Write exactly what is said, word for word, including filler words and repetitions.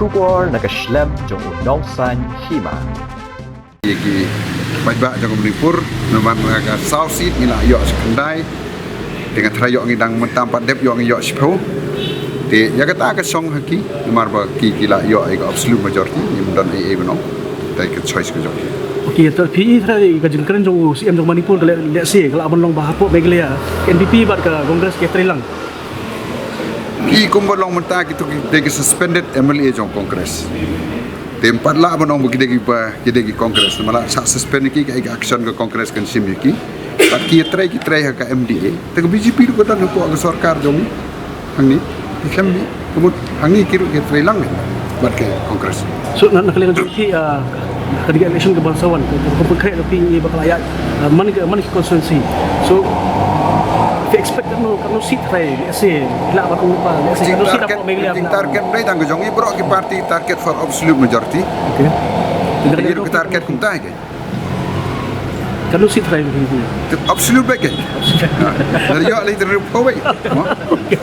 Khubor na ka shlem jong u nongsan hima. Ïa ki paidbah jong ka Manipur, namar na ka saw seat ngi la ïoh shi khyndai. Te nga tharai ïoh ngi dang mynta pat dep ïoh ngi ïoh shiphew. Te ïa kata ka shong ha ki, namar ba ki ki la ïoh ïa ka absolute majority, ngim don ei ei ban ong. Te ka choice ka jong ki. Okay, to phi i tharai ka jingkren jong u C M jong Manipur ka leh, lehse ka lah ban long ba hapoh Meghalaya ka N P P bad ka Congress ki trei lang. Ki kumba long mynta ki tu ki dei ki suspended M L A jong Congress. Te ym pat lah ban ong ba ki dei ki ba ki dei ki Congress. Namar la sa suspend ki ka, ka action ka Congress kan shim ïa ki. Bad ki trei ki trei ha ka M D A. Te ka B J P ruh ka don hapoh ka sorkar jong ngi. Hangne. Ki khlem bi. Ka mut hangne ki ruh ki trei lang bad ka Congress. So na, na ka liang jong phi, ah, ka dei ka election kaba sa wan, ka, ka, ka pynkhreh na phi ngi ba ka la ïaid, ah, man ka, man ka constituency. So phi expect katno, katno seat tharai, lehse, la ba kum ba, lehse, katno seat hapoh Meghalaya. Jing target dei tang ka jong ngi baroh ki party target for absolute majority. Okay. Ngi ruh ki target kumta hi. Katno seat tharai phi? Absolute bad ke. Absolute. Ïa lei tang ruh pawei. Okay.